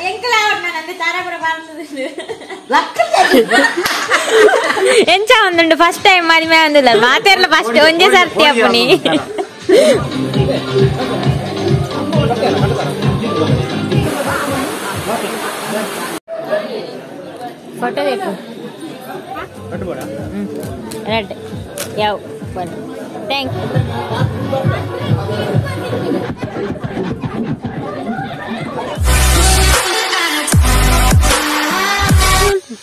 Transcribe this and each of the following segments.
ಎಂಕಲ ನಾನು ತಾರಾಪುರ ಬಾರ್ದು ಎಂಚ ಒಂದುಂಡು ಫಸ್ಟ್ ಟೈಮ್ ಮದಿಮೆ ಒಂದಿಲ್ಲ ಮಾತೆರ್ಲ ಫಸ್ಟ್ ಒಂಜೇ ಸರ್ತಿ ಅಪ್ಪುನಿ ಫೋಟೋ ಬೇಕು ರೆಡ್ ಯಾವ thank you.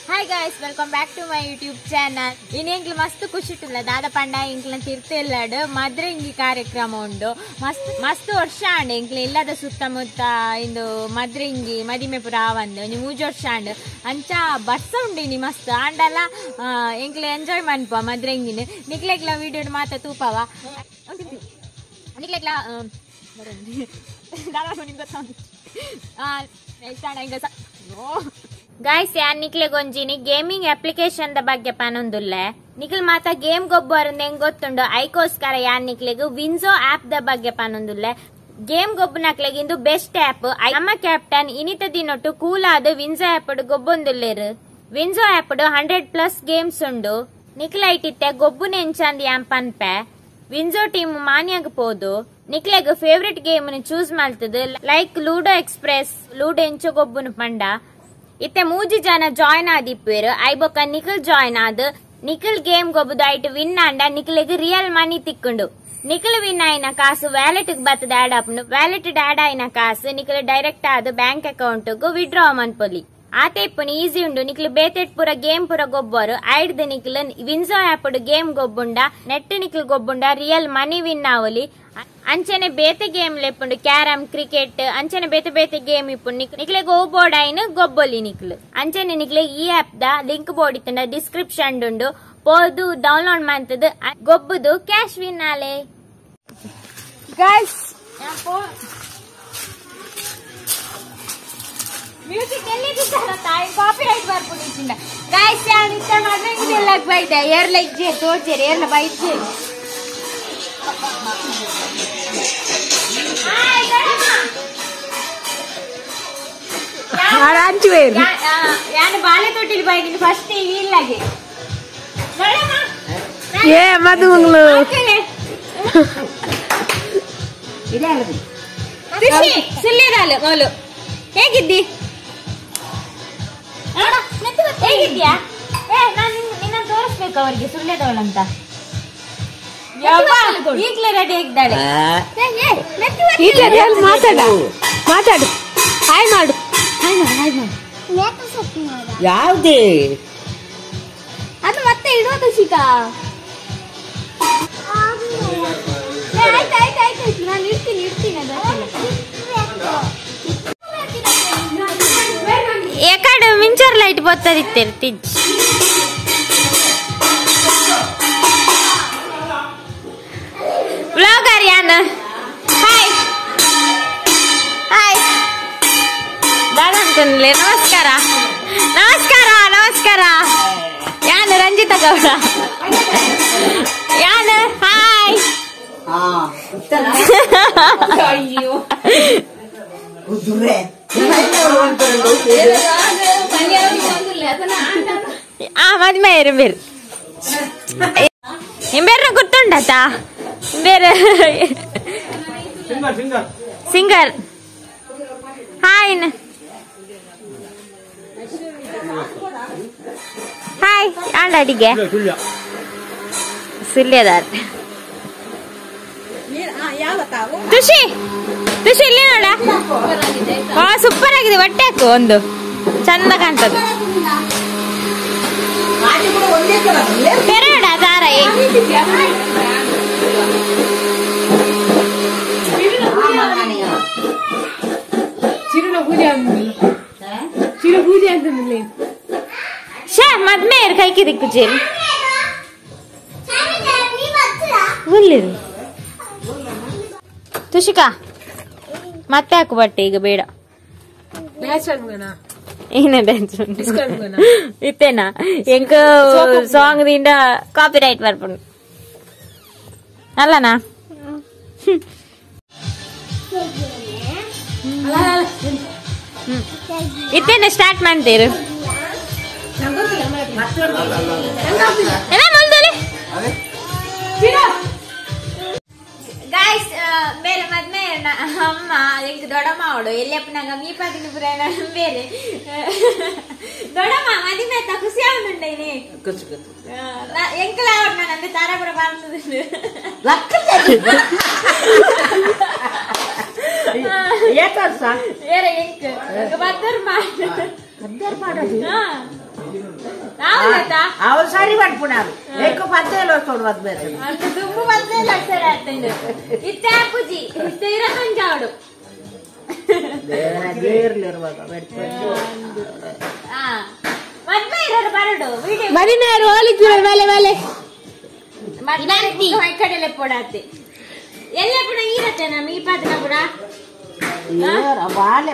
Hi guys, welcome back to my YouTube channel. ಇನ್ನು ಎಂಕ್ಲು ಮಸ್ತ್ ಖುಷಿ ಇಟ್ಟುಲ್ಲ ದಾದ ಪಂಡ ಎಂಕ್ಲ ತಿರ್ತೆಲ್ಲಾಡು ಮದ್ರಂಗಿ ಕಾರ್ಯಕ್ರಮ ಉಂಡು ಮಸ್ತ್ ಮಸ್ತ್ ವರ್ಷ ಆಂಡ್ ಎಂಕ್ಲ ಇಲ್ಲದ ಸುತ್ತಮುತ್ತ ಇಂದು ಮದ್ರಂಗಿ ಮದಿಮೆ ಪುರ ಆವಂದು ಒಂಜಿ ಮೂಜಿ ವರ್ಷ ಆಂಡ್ ಅಂಚ ಬರ್ಸ ಉಂಡು ಇನಿ ಮಸ್ತ್ ಆಂಡಲ ಎಂಕ್ಲ ಎಂಜಾಯ್ ಮನ್ಪ ಮದ್ರಂಗಿನ ನಿಕ್ಲೆಗ್ಲ ವಿಡಿಯೋ ಮಾತ ತೂಪವ ನಿಕ್ಲೆಗ್ಲ ಗಾಯ್ಸ್ ಯಾನ್ ನಿಕ್ಲೆ ಗೊಂಜಿನಿ ಗೇಮಿಂಗ್ ಅಪ್ಲಿಕೇಶನ್ the ಬಗ್ಗೆ ಪನೊಂದುಲ್ಲೆ ನಿಖಲ್ ಮಾತ ಗೇಮ್ ಗೊಬ್ಬರಿಂದ ಹೆಂಗ್ ಗೊತ್ತುಂಡು ಐಕೋಸ್ಕರ ಯಾನ್ ನಿಕ್ಲೆಗ್ ವಿನ್ಸೋ ಆಪ್ the ಬಗ್ಗೆ ಪನೊಂದುಲ್ಲೆ ಗೇಮ್ ಗೊಬ್ಬನಕ್ಲೆಗ್ ಇಂದು ಬೆಸ್ಟ್ ಆಪ್ ನಮ್ಮ ಕ್ಯಾಪ್ಟನ್ ಇನಿತ ದಿನೊಟ್ಟು ಕೂಲ್ ಆದ ವಿನ್ಸೋ ಆಪ್ ಗೊಬ್ಬೊಂದುಲ್ಲೇರು ವಿನ್ಸೋ ಆಪ್ 100+ ಗೇಮ್ಸ್ ಉಂಡು ನಿಕ್ಲ ಐಟಿತ್ತೆ ಗೊಬ್ಬು ನೆಂಚಂದ್ ಯಾನ್ ಪನ್ಪೆ ವಿನ್ಸೋ ಟೀಮ್ ಮಾನ್ಯಾಗ ಪೋದು ನಿಕ್ಲೆಗ್ ಫೇವರೇಟ್ ಗೇಮ್ ಚೂಸ್ ಮಾಡ್ತದ ಲೈಕ್ ಲೂಡೋ ಎಕ್ಸ್ಪ್ರೆಸ್ ಲೂಡೋ ಎಂಚು ಗೊಬ್ಬುನು ಪಂಡ ಇತ್ತೆ ಮೂಜಿ ಜನ ಜಾಯ್ನ್ ಆದಿಪ್ಪೇರು ಐಬೊಕ್ಕ ನಿಖಲ್ ಜಾಯ್ನ್ ಆದ್ ನಿಖಲ್ ಗೇಮ್ ಗೊಬ್ಬುದು ಐಟ್ ವಿನ್ ಆಂಡ ನಿಖಲಿಗೆ ರಿಯಲ್ ಮನಿ ತಿಕ್ಕೊಂಡು ನಿಖಲ್ ವಿನ್ ಆಯಿನ ಕಾಸು ವ್ಯಾಲೆಟ್ ಬತ್ತದ ಆಡ್ ಆಪುಂಡು ವ್ಯಾಲೆಟ್ ಆಡ್ ಆಯಿನ ಕಾಸು ನಿಖಲ್ ಡೈರೆಕ್ಟ್ ಆದ್ ಬ್ಯಾಂಕ್ ಅಕೌಂಟ್ ಗು ವಿಡ್ರಾ ಮನ್ಪೊಲಿ ಆತೆ ಇಪ್ಪುನು ಈಸಿ ಉಂಡು ನಿಖಲ್ ಬೇತೆಟ್ ಪೂರ ಗೇಮ್ ಪೂರ ಗೊಬ್ಬರು ಐಡ್ದು ನಿಖಲ್ ವಿನ್ಸೋ ಆಪ್ ಗೇಮ್ ಗೊಬ್ಬುಂಡ ನೆಟ್ ನಿಖಲ್ ಗೊಬ್ಬುಂಡ ರಿಯಲ್ ಮನಿ ವಿನ್ ಆವಲಿ ಅಂಚನೆ ಬೇತೆ ಗೇಮ್ ಲೆಪ್ಪುಂಡು ಕ್ಯಾರಮ್ ಕ್ರಿಕೆಟ್ ಅಂಚನೆ ಬೇತೆ ಬೇತೆ ಗೇಮ್ ಇಪ್ಪುಂಡು ನಿಕ್ಲೆ ಗೋ ಬೋರ್ಡ್ ಐನ್ ಗೊಬ್ಬೊಲಿ ನಿಕ್ಲು ಅಂಚನೆ ನಿಕ್ಲೆ ಈ app the link board ಇತ್ತಂಡ ಡಿಸ್ಕ್ರಿಪ್ಷನ್ ಉಂಡು ಪೋದು ಡೌನ್ಲೋಡ್ ಮಾಡ್ತದ ಗೊಬ್ಬುದು ಕ್ಯಾಶ್ ವಿನ್ ಆಲೆ ಗೈಸ್ ಮ್ಯೂಸಿಕ್ ಎಲ್ಲಿ ತಾಯಿ ಕಾಪಿ ರೈಟ್ ಬರ್ಪುಂಡು ಗೈಸ್ ಯಾನ್ ಇತ್ತ ಮಾತ್ರ ಇದೆಲ್ಲ ಬೈದೆ ಏರ್ಲ ಇಜ್ಜೆ ತೋಜೆರ್ ಏರ್ಲ ಬೈಜೆ ಯಾನು ಬಾಳೆ ತೊಟ್ಟಿಲಿ ಬೈದಿನಿ ಫಸ್ಟ್ ಇಲ್ಲಾಗೆ ಏ ಮದುಮಗಳು ಸುಳ್ಳಿದಾಲು ಮೌಲು ಹೇಗಿದ್ದಿ ಹೇಗಿದ್ಯಾ ಏ ನಾನು ನಿನ್ನ ತೋರಿಸ್ಬೇಕು ಅವರಿಗೆ ಸುಳ್ಳೆದವಳಂತ ಈಗಲೇ ರೆಡಿ ಆಗಿದ್ದಾಳೆ ಮಾತಾಡ ಮಾತಾಡು ಹಾಯ್ ಮಾಡು ಹಾಯ್ ಮಾಡು ಯಾವುದೇ ಅದು ಮತ್ತೆ ಇಡೋದು ಶಿಕಾ ಆಯ್ತು ಆಯ್ತು ಆಯ್ತು ನಾನು ಇಡ್ತೀನಿ ಇಡ್ತೀನಿ ಅದು ಎಕಡೆ ಮಿಂಚರ್ ಲೈಟ್ ಬರ್ತದಿತ್ತಿರ್ತಿ ವ್ಲಾಗರ್ ಯಾನ ಹಾಯ್ ಹಾಯ್ ದಾದ ಅಂತಂದ್ಲೆ ನಮಸ್ಕಾರ ನಮಸ್ಕಾರ ನಮಸ್ಕಾರ ಯಾನು ರಂಜಿತಾ ಗೌಡ ಯಾನು ಹಾಯ್ ಮದ್ಮೆ ಇರು ಬೇರೆ ಗೊತ್ತುಂಡತಾ ಬೇರೆ ಸಿಂಗರ್ ಹಾಯ್ ಹಾಯ್ ಆಂಡ ಅಡಿಗೆ ಸುಳ್ಯದಾರ್ ಖುಷಿ ಖುಷಿ ಇಲ್ಲಿ ನೋಡ ಸೂಪರ್ ಆಗಿದೆ ಬಟ್ಟೆ ಹಾಕು ಒಂದು ಚಂದ ಕಾಣ್ತದೆ ತೆರಡ ದಾರ ಮದ್ಮೆ ಕೈಕಿ ದಿಕ್ಕು ಚೇರಿ ತುಷಿಕಾ ಮತ್ತೆ ಹಾಕು ಬಟ್ಟೆ ಈಗ ಬೇಡ ಏನೇ ಡ್ಯಾನ್ಸ್ ಇತ್ತೇನಾ ಎಂಕ ಸಾಂಗ್ ದಿಂದ ಕಾಪಿ ರೈಟ್ ಬರ್ಪುಂಡು ಅಲ್ಲನಾ ಇತ್ತೇನೆ ಸ್ಟಾರ್ಟ್ ಮಾಡ್ತೀರು ಎಲ್ಲ ಮೊದಲೇ ಗಾಯ್ಸ್ ಬೇರೆ ಮದ್ಮೆ ಅಮ್ಮ ಎಂಕ್ ದೊಡ್ಡಮ್ಮ ಅವಳು ಎಲ್ಲಿಯಪ್ಪನಾಗ ಮೀಪಾದಿನ ಪುರ ಬೇರೆ ದೊಡ್ಡಮ್ಮ ಮದಿಮೆ ಆತ ಖುಷಿ ಆവുಂಡುಂಡೈನಿ ಎಂಕಲ ಅವಳು ನಾನು ಅಂದ್ರೆ ತಾರಾಪುರ ಬಾರ್ದು ಅವ್ರು ಸರಿ ಮಾಡ್ಪುಣಾರು ఎక్కువ పద్దేలు వస్తాడు వద్దు అంత దుమ్ము పద్దేలు వస్తారు అత్తండు ఇత్తే ಪೂಜಿ ಇತ್ತೆ ಇರಕೊಂಜಾವಡು ಮದ್ವೆ ಇರೋರು ಬರಡು ವಿಡಿಯೋ ಮದಿಮೇರು ಹೋಲಿಕ್ಕೆ ಮೇಲೆ ಮೇಲೆ ಮದ್ವೆ ಕಡೆಲೆ ಪೊಡಾತೆ ಎಲ್ಲ ಪುಣ ಈರತ್ತೆ ನಮ್ಮ ಈ ಪಾದನ ಪುರ ಬಾಲೆ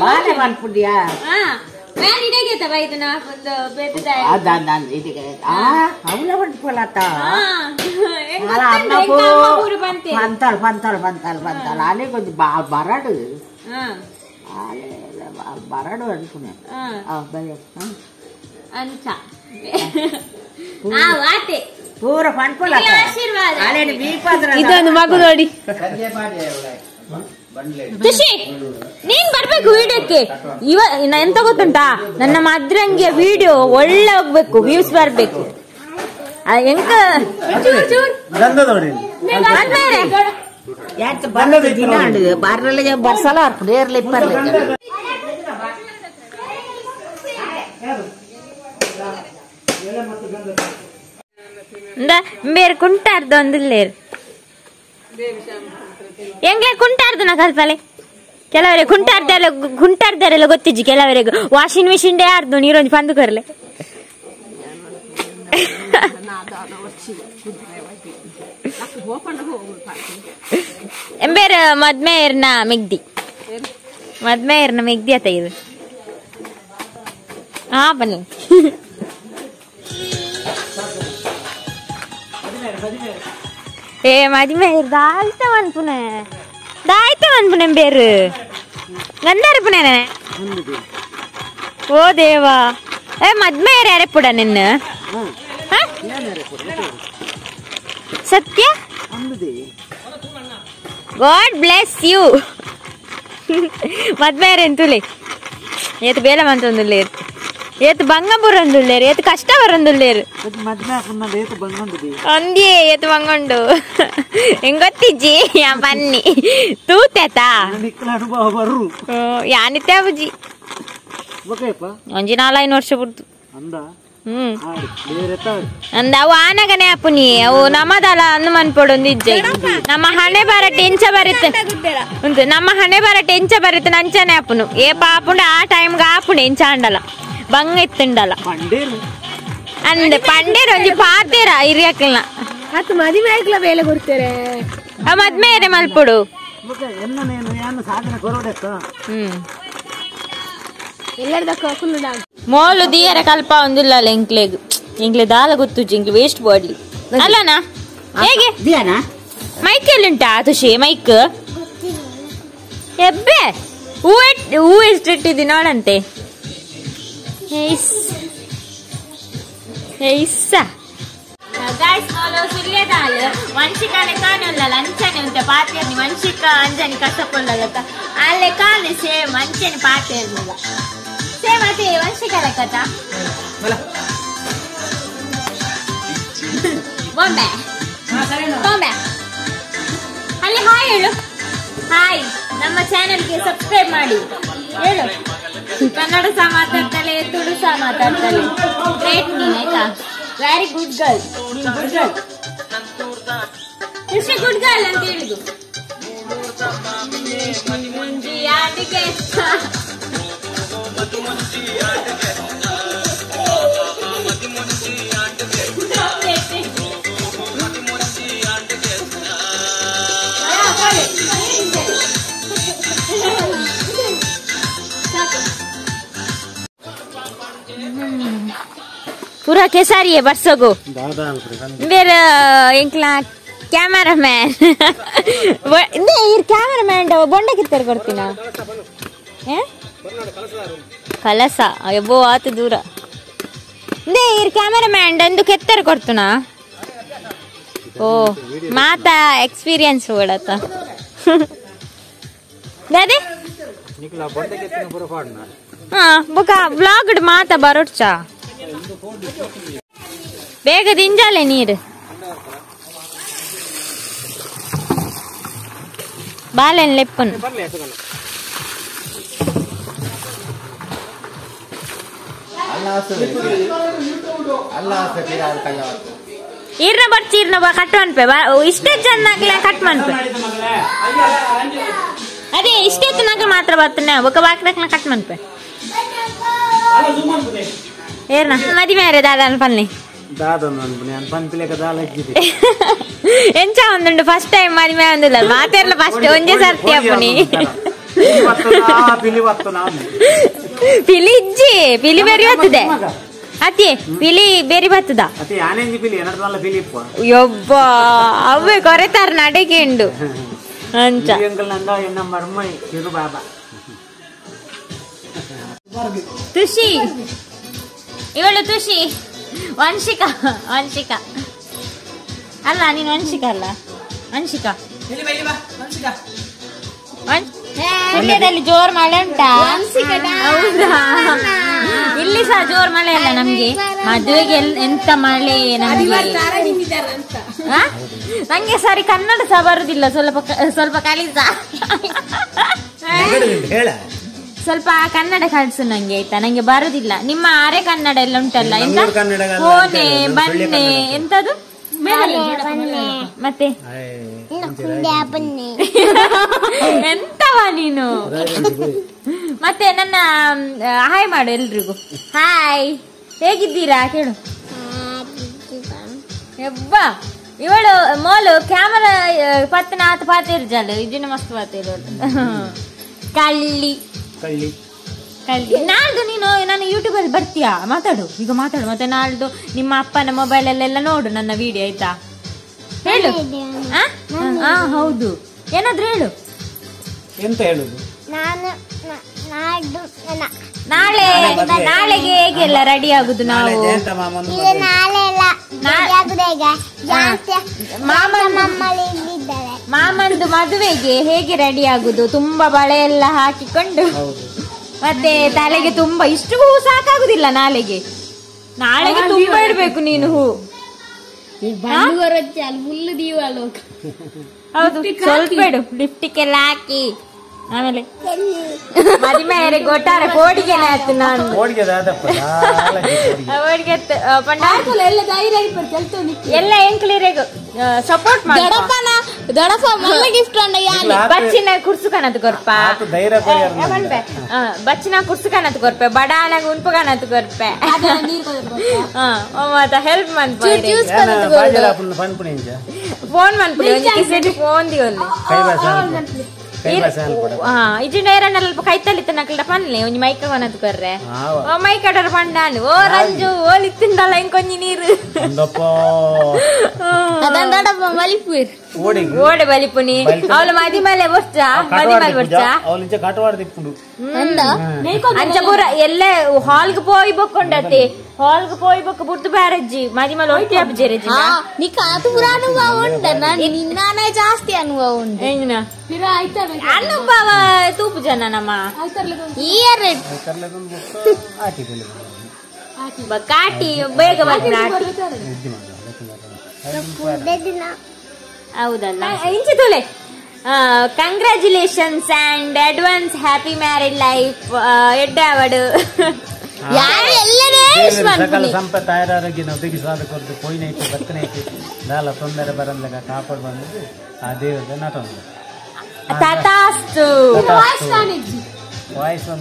ಬಾಲೆ ಮಾಡ್ಪುಂಡಿಯಾ ನಾನು ಇಡಗೇತ ಬೈದನ ಒಂದು ಬೇಪಿದ ಅವಳ ಮಾಡ್ಕೊಳತ್ತ పంతాలు పంతాలు పంతాలు పంతాలు అలే కొంచెం బరడు అలే బరడు అనుకున్నాను అంచ ಪೂರ ಪನ್ಪೊಲ ಇದೊಂದು ಮಗು ನೋಡಿ ಖುಷಿ ನೀನ್ ಬರ್ಬೇಕು ವಿಡಿಯೋಕ್ಕೆ. ಇವ ಎಂತ ಗೊತ್ತುಂಟಾ, ನನ್ನ ಮದ್ರಂಗಿಯ ವಿಡಿಯೋ ಒಳ್ಳೆ ಹೋಗ್ಬೇಕು, ವ್ಯೂಸ್ ಬರ್ಬೇಕು. ಎಂಕ ಬೇರೆ ಕುಂಟಾರ್ದು ಒಂದಿಲ್ಲೇರು ಹೆಂಗೆ ಕುಂಟಾರ್ದು ನಾ ಕಲ್ಪಲೆ. ಕೆಲವರೆ ಕುಂಟಾರ್ದೆಲ್ಲ ಕುಂಟಾರ್ದಾರೆಲ್ಲ ಗೊತ್ತಿಜ್ಜಿ, ಕೆಲವರೆಗೆ ವಾಷಿಂಗ್ ಮಿಷಿನ್ ಡೇ ಆರ್ದು ನೀರೊಂದು ಪಂದು ಕೊರ್ಲೆ. ಎಂಬೇರ ಮದ್ಮೇರ್ನ ಮೆಗ್ದಿ, ಮದ್ಮೇರ್ನ ಮೆಗ್ದಿ ಆತ ಇದು. ಹಾ ಬನ್ನಿ. ಏ ಮದಿಮೆ ದಾಯ್ತ ಮನ್ಪುನೆ, ದಾಯ್ತ ಮನ್ಪುನೆ ಬೇರು ಗಂಧಾರ ಪುಣೆ. ಓ ದೇವಾ, ಏ ಮದ್ಮೆ ಯಾರೆಪ್ಪುಡ ನಿನ್ನ ಸತ್ಯ? God bless you. ಮದ್ಮೆ ಎಂತುಲೆ ಏತ್ ಬೇಲ ಮಂತೊಂದುಲ್ಲೇರು, ಏತ್ ಬಂಗ ಬರೊಂದುಲ್ಲೇರು, ಏತ್ ಕಷ್ಟ ಬರೊಂದುಲ್ಲೇರು. ಅಂದಿಯೇ ಏತ್ ಬಂಗೊಂಡು ಹೆಂಗೊತ್ತಿಜ್ಜಿ ಯಾ ಬನ್ನಿ ತೂತೆತ ಯಾನಿತ್ತೆ ಬುಜ್ಜಿ ಒಂಜಿ 4-5 ವರ್ಷ ಬಿಡ್ತು. ಹ್ಮ್ ಅಂದ ಅವು ಆನಗನೆ ಅಪ್ಪುನಿ ಅವು ನಮ್ಮದಲ್ಲ ಅಂದು ಮನ್ಪೊಡೊಂದು ಇಜ್ಜೆ. ನಮ್ಮ ಹಣೆ ಬರ ಟೆಂಚ ಬರುತ್ತೆ ಉಂಟು, ನಮ್ಮ ಹಣೆ ಬರ ಟೆಂಚ ಬರುತ್ತೆ ನಂಚನೆ ಅಪ್ಪನು. ಏ ಪಾಪುಂಡ ಆ ಟೈಮ್ಗೆ ಆಪುಂಡು ಎಂಚ ಅಂಡಲ್ಲ ಬಂಗ ಎತ್ತುಂಡಲ್ಲ ಅಂದೆ ಪಂಡೇರು ಒಂಜಿ ಪಾತೇರ ಹಿರಿಯಕ್ಲನ ಅದು ಮದಿಮೆ ಆಯ್ಕಲ ಬೇಲೆ ಕೊಡ್ತಾರೆ. ಆ ಮದ್ಮೆ ಏರೆ ಮಲ್ಪೊಡು. ಮೋಲು ದಿಯರ ಕಲ್ಪ ಒಂದಿಲ್ಲ ಎಂಕ್ಲೆಗ್ ಎಂಕ್ಲೆ ದಾಲ ಗೊತ್ತುಜ್ಜಿ, ಎಂಕ್ಲೆ ವೇಸ್ಟ್ ಬಾಡ್ಲಿ ಅಲ್ಲನಾ? ಹೇಗೆ ಮೈಕ್ ಎಲ್ಲಿ ಉಂಟಾ ತುಷಿ? ಮೈಕ್ ಎಬ್ಬೆ ಹೂ ಹೂ ಎಷ್ಟು ಇಟ್ಟಿದ್ದಿ ನೋಡಂತೆ. ವಂಶಿಕಾಲೆ ಕಾಣಲ್ಲ ಅಂಚನೆ ಉಂಟೆ ಪಾತೇರ್ನಿ ವಂಶಿಕ ಅಂಜನಿ ಕಸಪೊಲ್ಲತ್ತ ಅಲ್ಲೇ ಕಾಲು ಸೇಮ್ ಅಂಚನೆ ಪಾತೇರ್ನಿಲ್ಲ ಸೇಮ್ ಅದೇ ವಂಶಿಕಾಲೆ ಕಥ. ಬೊಂಬೆ ಬೊಂಬೆ ಅಲ್ಲಿ ಹಾಯ್ ಹೇಳು, ಹಾಯ್ ನಮ್ಮ ಚಾನೆಲ್ಗೆ ಸಬ್ಸ್ಕ್ರೈಬ್ ಮಾಡಿ ಹೇಳು. ಕನ್ನಡ ಸಹ ಮಾತಾಡ್ತಾಳೆ, ತುಳು ಸಹ ಮಾತಾಡ್ತಾಳೆ. ಗ್ರೇಟ್ ನೀನ್ ಆಯ್ತಾ, ವೆರಿ ಗುಡ್ ಗರ್ಲ್ ನೀನ್, ಗುಡ್ ಗರ್ಲ್ ಖುಷಿ, ಗುಡ್ ಗರ್ಲ್ ಅಂತ ಹೇಳುದು. ಪೂರಾ ಕೇಸರಿಯೇ ಬರ್ಸಗು ಬೇರೆ ಎಂಕ್ಲಾ ಕ್ಯಾಮರಾ ಮ್ಯಾನ್ ಇರ್ ಕ್ಯಾಮರಾ ಮ್ಯಾನ್ ಬೊಂಡ ಕಿತ್ತರ್ ಕೊಡ್ತೀನ. ಕಲಸ ಎಬ್ಬೋ ಆತು ದೂರ ಇಂದೇ ಇರ್ ಕ್ಯಾಮೆರಾ ಮ್ಯಾನ್ ಅಂದು ಕೆತ್ತರ ಕೊಡ್ತುನಾ ಓ ಮಾತಾ ಎಕ್ಸ್ಪೀರಿಯನ್ಸ್ ಓಡತ ದಾದೆ ಹಾ ಬೊಕ ವ್ಲಾಗ್ ಮಾತಾ ಬರೋಡ್ಚಾ ಬೇಗ ದಿಂಜಾಲೆ ನೀರು ಬಾಲೆನ್ ಲೆಪ್ಪನ್ ಈರ್ನ ಬರ್ಚಿ ಈರ್ನ ಬಾ ಕಟ್ ಮನ್ಪೆ ಇಷ್ಟೇ ಚೆನ್ನಾಗ್ಲೆ ಕಟ್ ಮನ್ಪೆ ಅದೇ ಇಷ್ಟೇ ಚೆನ್ನಾಗಿ ಮಾತ್ರ ಬರ್ತಾನೆ ಒಕ್ಕ ಬಾಕ್ಲಕ್ನ ಕಟ್ ಮನ್ಪೆ ಏರ್ನ ಮದಿ ಮೇರೆ ದಾದ ಅನ್ಪನ್ನಿ ಎಂಚ ಒಂದುಂಡು ಫಸ್ಟ್ ಟೈಮ್ ಮದಿಮೆ ಒಂದಿಲ್ಲ ಮಾತೆರ್ಲ ಫಸ್ಟ್ ಒಂಜೇ ಸರ್ತಿ ಅಪ್ಪನಿ ಪಿಲಿ ಇಜ್ಜಿ ಪಿಲಿ ಬೇರೆ ಬರ್ತದೆ ಅತಿ ಪಿಲಿ ಬೇರೆ ಬರ್ತದ ಯೊಬ್ಬ ಅವೇ ಕೊರೆತಾರ ನಡೆಗೆ ಉಂಡು ಅಂಚ ತುಷಿ ಇವಳು ತುಷಿ ವಂಶಿಕಾ ವಂಶಿಕಾ ಅಲ್ಲ ನೀನು ವಂಶಿಕಾ ಅಲ್ಲ ವಂಶಿಕಾ ಮಂಡ್ಯದಲ್ಲಿ ಜೋರ್ ಮಳೆ ಉಂಟಾ? ಹೌದಾ? ಇಲ್ಲಿ ಸಹ ಜೋರ್ ಮಳೆ ಅಲ್ಲ ನಮ್ಗೆ. ಮದುವೆಗೆ ಎಂತ ಮಳೆ ನಮ್ಗೆ. ನಂಗೆ ಸಾರಿ ಕನ್ನಡ ಸಹ ಬರುದಿಲ್ಲ, ಸ್ವಲ್ಪ ಸ್ವಲ್ಪ ಕಲಿಸ, ಸ್ವಲ್ಪ ಕನ್ನಡ ಕಲಿಸು ನಂಗೆ ಆಯ್ತಾ, ನಂಗೆ ಬರುದಿಲ್ಲ. ನಿಮ್ಮ ಅರೆ ಕನ್ನಡ ಎಲ್ಲ ಉಂಟಲ್ಲ, ಎಂತ ಕೋನೆ ಬನ್ನೆ ಎಂತದು ಮತ್ತೆ ಎಂತವಾ ನೀನು? ಮತ್ತೆ ನನ್ನ ಹಾಯ್ ಮಾಡು ಎಲ್ರಿಗೂ. ಹಾಯ್, ಹೇಗಿದ್ದೀರಾ ಕೇಳು. ಹೆಬ್ಬಾ ಇವಳು ಮೋಲು ಕ್ಯಾಮರಾ ಪತ್ತನ ಆತ ಪಾತಿರ್ಜಾಲು ಇದನ್ನ ಮಸ್ತ್ ಪಾತಿರು. ಕಳ್ಳಿ ಕಳ್ಳಿ ಕಳ್ಳಿ. ನಾಳ್ದು ನೀನು ನಾನು ಯೂಟ್ಯೂಬ್ ಅಲ್ಲಿ ಬರ್ತೀಯಾ? ಮಾತಾಡು ಈಗ, ಮಾತಾಡು. ಮತ್ತೆ ನಾಳ್ದು ನಿಮ್ಮ ಅಪ್ಪನ ಮೊಬೈಲ್ ಅಲ್ಲೆಲ್ಲ ನೋಡು ನನ್ನ ವಿಡಿಯೋ ಆಯ್ತಾ? ಹೇಳು. ಹಾ ಹೌದು, ಏನಾದ್ರು ಹೇಳು. ಎಂತ ಹೇಳುದು? ನಾಳೆ ನಾಳೆಗೆ ಹೇಗೆಲ್ಲ ರೆಡಿ ಆಗುದು ನಾವು? ಮಾಮಂದು ಮದುವೆಗೆ ಹೇಗೆ ರೆಡಿ ಆಗುದು? ತುಂಬಾ ಬಳೆ ಎಲ್ಲ ಹಾಕಿಕೊಂಡು, ಮತ್ತೆ ತಲೆಗೆ ತುಂಬಾ ಇಷ್ಟು ಹೂ ಸಾಕಾಗುದಿಲ್ಲ ನಾಳೆಗೆ. ನಾಳೆಗೆ ತುಂಬಾ ಇಡ್ಬೇಕು ನೀನು ಹೂ. ಹೌದು, ಸ್ವಲ್ಪ ಇಡು. ಲಿಪ್ಟಿಕ್ ಎಲ್ಲ ಹಾಕಿ ಆಮೇಲೆ ಮದಿಮೆಯರೆ ಗೊಟ್ಟಾರ ಕೋಡಿಗೆನೆ ಆಯ್ತು ನಾನು. ಎಲ್ಲ ಎಂಕ್ಲಿರೆಗ್ ಸಪೋರ್ಟ್ ಮಾಡಿ ಬಚ್ಚಿನ ಕುರ್ಸು ಕಾಣತ್ ಕೊರ್ಪ, ಬಚ್ಚಿನ ಕುರ್ಸು ಕಾಣತ್ ಕೊರ್ಪೆ, ಬಡಾನಾಗ ಉಂಪು ಕಾಣತ್ ಕೊರ್ಪೆ. ಮತ್ತ ಹೆಲ್ಪ್ ಮನ್ಪ ಫೋನ್ ಮನ್ಪುಡಿ ಫೋನ್ ದಿವಲ್ಲಿ ಇಜಿನ ಏರಣ್ಣಲ್ಪ ಕೈತಲ್ಲಿತ್ತ ನಕಲ್ಡ ಪನ್ಲೆ ಒಂಜಿ ಮೈಕ ಕೊನತ್ ಕೊರ್ರೆ. ಓ ಮೈಕ ಡರ ಪಂಡಾನು ಓ ರಂಜು ಓಲಿತ್ತಿಂದಲ್ಲ ಇಂಕೊಂಜಿ ನೀರು ಓಡೆ ಬಲಿಪುನಿ ಅವಳ ಮದಿ ಮಲೆ ಬೊರ್ಚ ಮದಿ ಮಲೆ ಬೊರ್ಚ ಅಂಚ ಪೂರ ಎಲ್ಲ ಹಾಲ್ಗ್ ಪೋಯ್ ಬೊಕ್ಕೊಂಡತಿ ಹಾಲ್ಗ್ ಪೋಯ್ ಬೊಕ್ಕ ಬುರ್ದು ಬ್ಯಾರಜ್ಜಿ ಮದಿ ಮಲೆ ಒಟ್ಟಿ ಅಬ್ಜೆರಜ್ಜಿ ನಿಕ್ಕ ಅದು ಪೂರ ಅನುಭವ ಉಂಟ, ನಿನ್ನ ಜಾಸ್ತಿ ಅನುಭವ ಉಂಟು. ಅನುಭವ ತೂಪು ಜನ ನಮ್ಮ ಕಾಟಿ ಬೇಗ ಬರ್ತಾರೆ. ಹೌದಲ್ಲ ಇಂಚಿ ತುಲೆ. Congratulations and advance happy married life. ಎಡ್ಡಾವಡು ಸಂಪತ್ ಆಯುರಾರೋಗ್ಯ ಒದಗಿಸಾದ ಕೊರದು ಪೋಯಿನೈತೆ ಬತ್ತನೈತೆ ದಾಲ ತೊಂದರೆ ಬರಂದಾಗ ಕಾಪಾಡು ಬಂದದ್ದು ಆ ದೇವರದ ನಟೊಂದು ತಥಾಸ್ತು. ವಾಯ್ಸ್ ಅಂತ ವಾಯ್ಸ್ ಅಂತ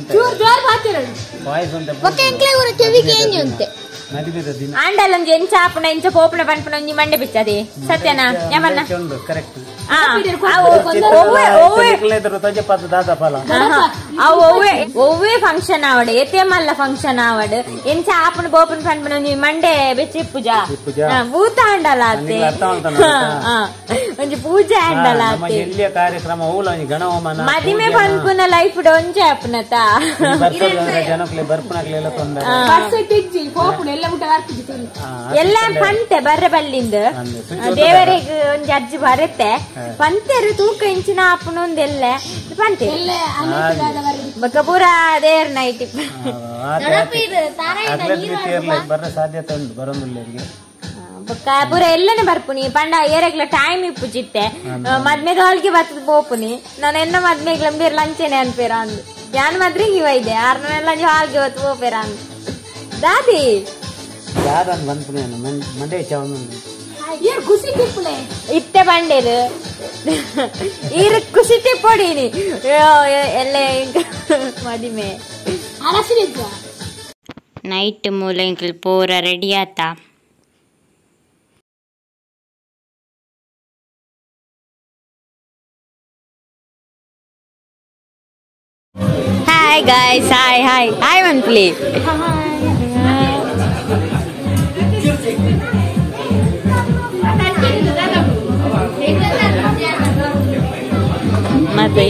ಆಂಡಲೊಂಜಿ ಎಂಚ ಆಪುಣ ಎಂಚ ಪೋಪುಣ ಪನ್ಪುಣ ಒಂಜಿ ಮಂಡೆ ಬಿಚ್ಚದೆ ಸತ್ಯನಾ ಯಮನ್ನ ಕರೆಕ್ಟ್. ಒವ್ವೆ ಫಂಕ್ಷನ್ ಆವಡ್ ಎತೆ ಮಲ್ಲ ಫಂಕ್ಷನ್ ಆವಡ್ ಎಂಚ ಆಪುಣ ಪೋಪುಣ ಪನ್ಪುಣ ಒಂಜಿ ಮಂಡೆ ಬೆಚ್ಚಿ ಪೂಜಾ ಭೂತ ಆಂಡಲ ಅತ್ತೆ. ಒಂಜಿ ಪೂಜೆ ಆಂಡಲ ಎಲ್ಲಿಯ ಕಾರ್ಯಕ್ರಮ ಓಲ ಒಂಜಿ ಗಣಹೋಮನ ಮದಿಮೆ ಪನ್ಪುನ ಲೈಫ್ ಒಂಜೆ ಆಪುನತ ಜನಕ್ಲೆ ಬರ್ಪುನಕ್ಲೆಲ್ಲ ತೊಂದರೆ ಎಲ್ಲ ಪಂತೆ ಬರ್ರೆ ಬಲ್ಲಿಂದ ದೇವರಿಗೆ ಒಂಜಿ ಅಜ್ಜಿ ಬರುತ್ತೆ ಪಂತೆರು ತೂಕ ಇಂಚಿನ ಆಪುನೊಂದೆಲ್ಲ ಪಂತೆ ಬೊಕ್ಕ ಪೂರ ದೇವರ ನೈಟ್ ಬರ್ರೆ ಸಾಧ್ಯತೆ ಉಂಟು ಬರೋದಿಲ್ಲ ಬೊಕ್ಕ ಪೂರ ಎಲ್ಲನೆ ಬರ್ಪುನಿ ಪಂಡ ಏರೆಗ್ಲ ಟೈಮ್ ಇಪ್ಪು ಚಿತ್ತೆ ಮದ್ಮೆದ ಹೊಲ್ಗೆ ಬರ್ತದ ಪೋಪುನಿ ನಾನು ಎನ್ನ ಮದ್ಮೆಗ್ಲ ಬೇರೆ ಲಂಚನೆ ಅನ್ಪೇರ ಅಂದು ಯಾನ್ ಮದ್ರಿಗೆ ಇವ ಇದೆ ಆರ್ನೆಲ್ಲ ಹಾಲ್ಗೆ ಹೊತ್ತು ಪೋಪೇರ ಅಂದು ದಾದಿ ಇತ್ತೆ ಬಂಡೇರು ಈರು ಖುಷಿ ತಿಪ್ಪೊಡಿನಿ ಎಲ್ಲ ಮದಿಮೆ ನೈಟ್ ಮೂಲ ಇಂಕಲ್ ಪೂರ ರೆಡಿ ಆತ. Hi guys, hi hi hi one please. ಮತ್ತೆ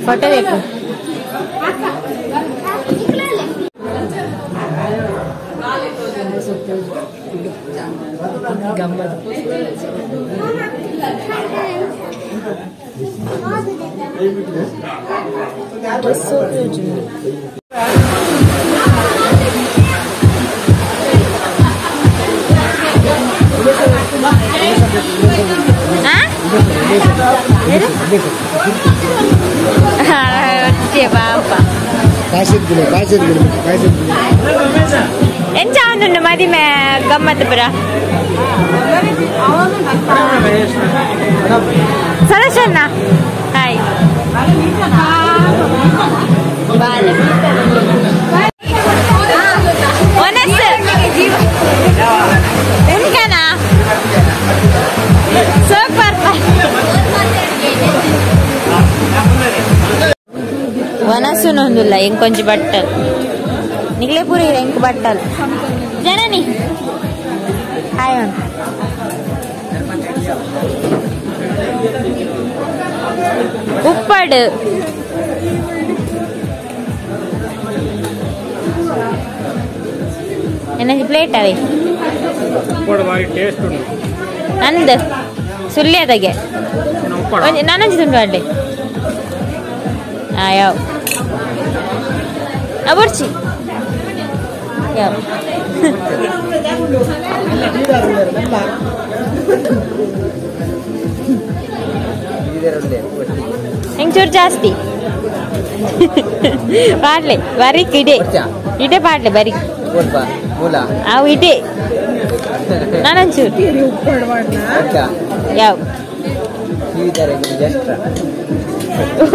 ಫೋಟೋ ಬೇಕು. ಎಂಚ ಅವನು ಮದಿಮೆ ಗಮ್ಮತ್ ಪುರ ಸರಸಣ್ಣ ಹಾಯ್ ವನಸುನೊಂದುಲ್ಲ ಎಂಕೊಂಚಿ ಬಟ್ಟಲ್ ನಿಗ್ಲೆ ಪೂರ ಎಂಕ್ ಬಟ್ಟಲ್ ಜನನಿ. ಹಾಯ್ ಮಾಡು. ಉಪ್ಪಡು ಎನ್ನಂಜಿ ಪ್ಲೇಟ್ ಅವೇ ಟೇಸ್ಟ್ ಉಂಟು ಅಂದ್ ಸುಳ್ಯದಗೆ ನಾನಂಜಿ ತುಂಡು ಅಡ್ಡೆ ಯಾವ ಅಬರ್ಚಿ ಯಾವ ಹೆಂಗ್ ಚೂರು ಜಾಸ್ತಿ ಪಾಡ್ಲೆ ಬರೀಕ್ ಇಡೆ ಇಡೆ ಪಾಡ್ಲೆ ಬರೀಕ್ ಅವು ಇಡೆ ನಾನೊಂಚೂರು ಯಾವ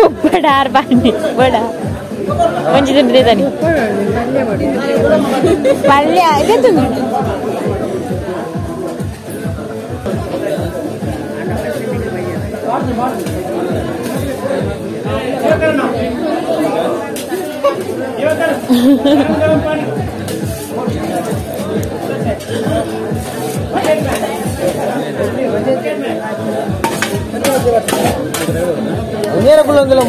ಉಪ್ಪಡ ಆರ್ ಬಾಂಡಿ ಬಡ ಒಂಜಿ ತುಂಡು ತಾನೆ ಪಲ್ಯ ಇದೆ ತುಂಡು.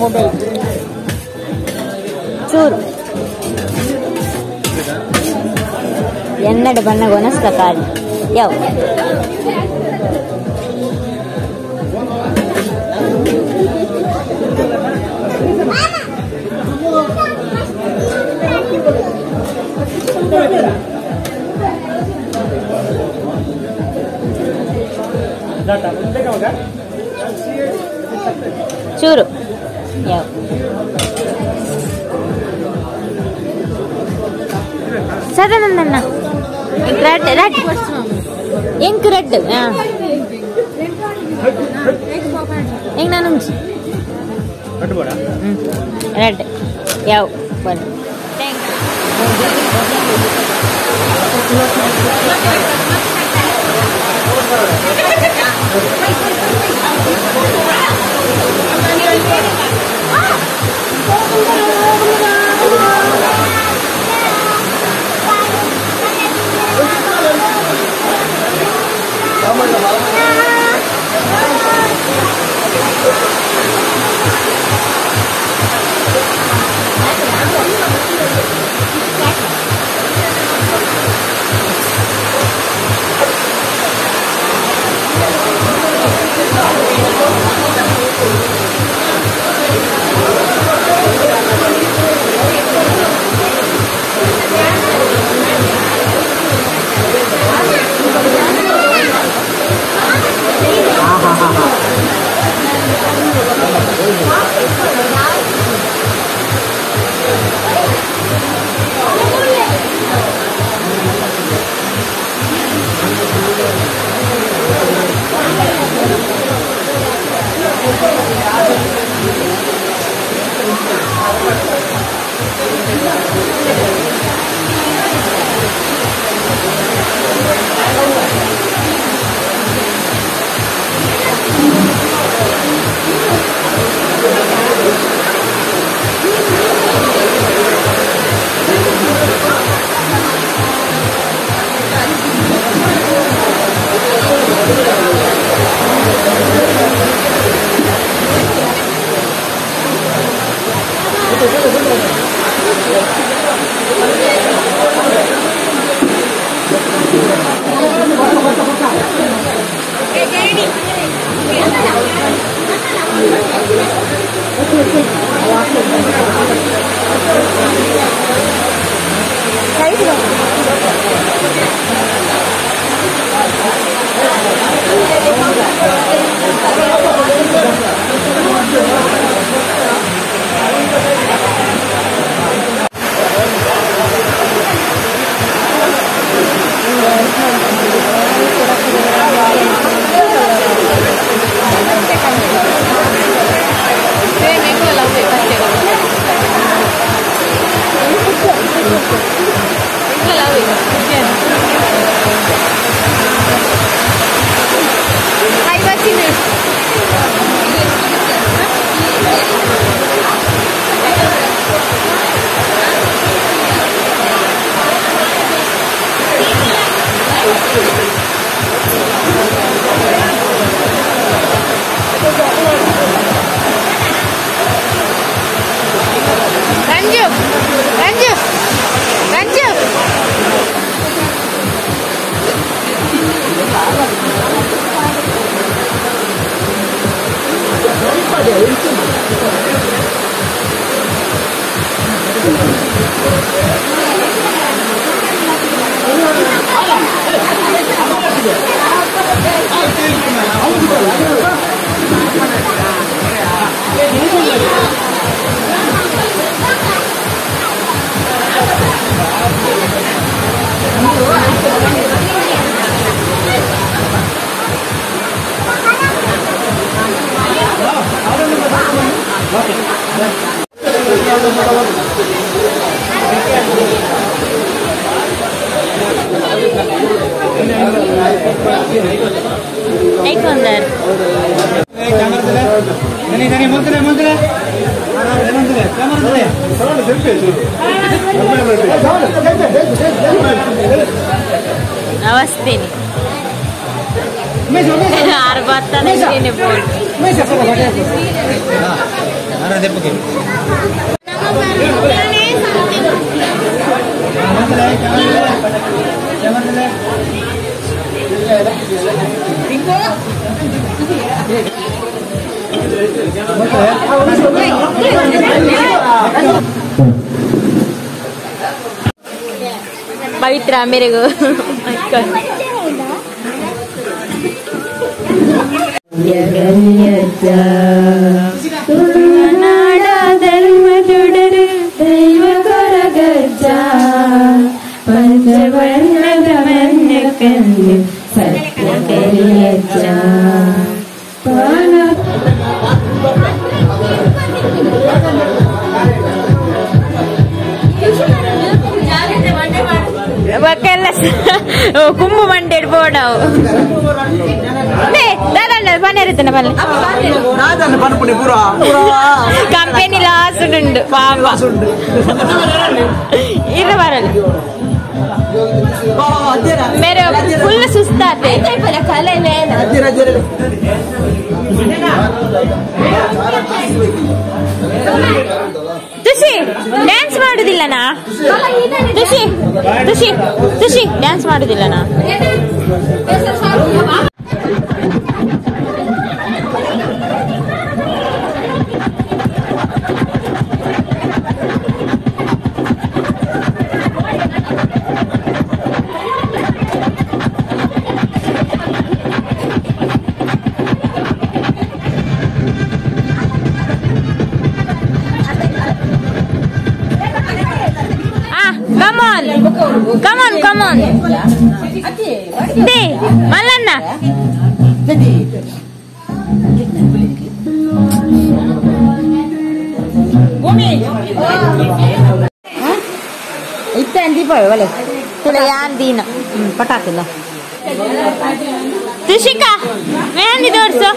ಮೊಬೈಲ್ ಚೂರು ಎನ್ನಡ ಬಣ್ಣ ಗೊನಸ್ತ ಕಾಲಿ ಯಾವ ಚೂರು ಯಾವ ಸದಾನಂದಣ್ಣ ರೆಡ್ ರೆಡ್ ಎಂಕ್ ರೆಡ್ ಹೆಂಗ್ ನಾನು ರೆಡ್ ಯಾವ ಬನ್ನಿ. ನಮಸ್ತೆ पवित्र मेरे को ಕುಂಬು ಮಂಡೆ ಬೋಡವು ಕಂಪೆನಿ ಲಾಸ್ ಉಂಡು ಪಾಪ ಇದು ಬರಲ್ಲ ಮೇರೆ ಫುಲ್ ಸುಸ್ತಾತೆ ತುಷಿ ಡ್ಯಾನ್ಸ್ ಮಾಡುದಿಲ್ಲನಾ? ತುಷಿ ತುಷಿ ತುಷಿ ಡ್ಯಾನ್ಸ್ ಮಾಡುದಿಲ್ಲನಾ? Come on, come on. De, Mallanna. ಇತ್ತೆ ದೀಪ ಒಲೆ ಯಾನ್ ಪಟಾಕಿಲ್ಲ ತುಷಿಕಾ ಮೆಹಂದಿ ತೋರ್ಸು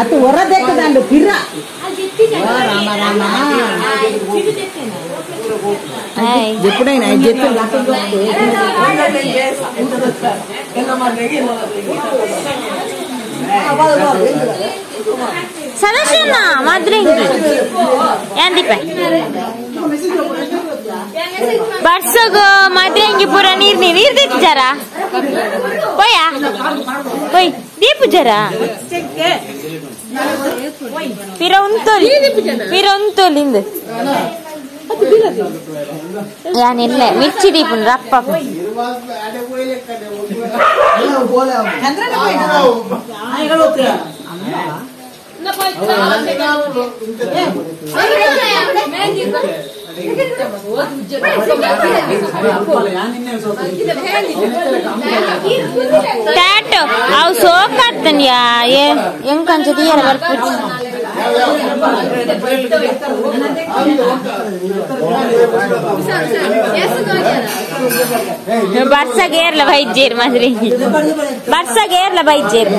ಅದು ಹೊರದೇಕದಂಡು ಪಿರ ರಾಮ ರಾಮ ಸದಸ್ಯನ ಮಾದ್ರಿಂಗಿ ಯಾಂದಿಪ ಬರ್ಸಗು ಮಾದ್ರಿಂಗಿ ಪೂರ ನೀರ್ ನೀರ್ ನೀರ್ ದೀಪ ಜರ ಪೋಯಾ ಪೋಯ್ ದೀಪ ಜರ ಪಿರ ಉಂತೋಲಿ ಪಿರ ಉಂತೋಲಿಂದ ಯಾನಿಲ್ಲ ಮಿರ್ಚಿ ದೀಪನ್ ರಪ್ಪ ಟ್ಯಾಟೋ ಅವು ಸೋಕಾಗ್ತಾನ ಯಾ ಹೆಂಗ್ ಅನ್ಸುತ್ತೆ ಯಾರ ಬರ್ಪುಜಿ ಬರ್ಸಾಗ ಏರ್ಲ ಬೈಜೇರ್ ಮಾದ್ರಿ ಬರ್ಸಾಗ ಏರ್ಲ ಬೈಜೇರ್.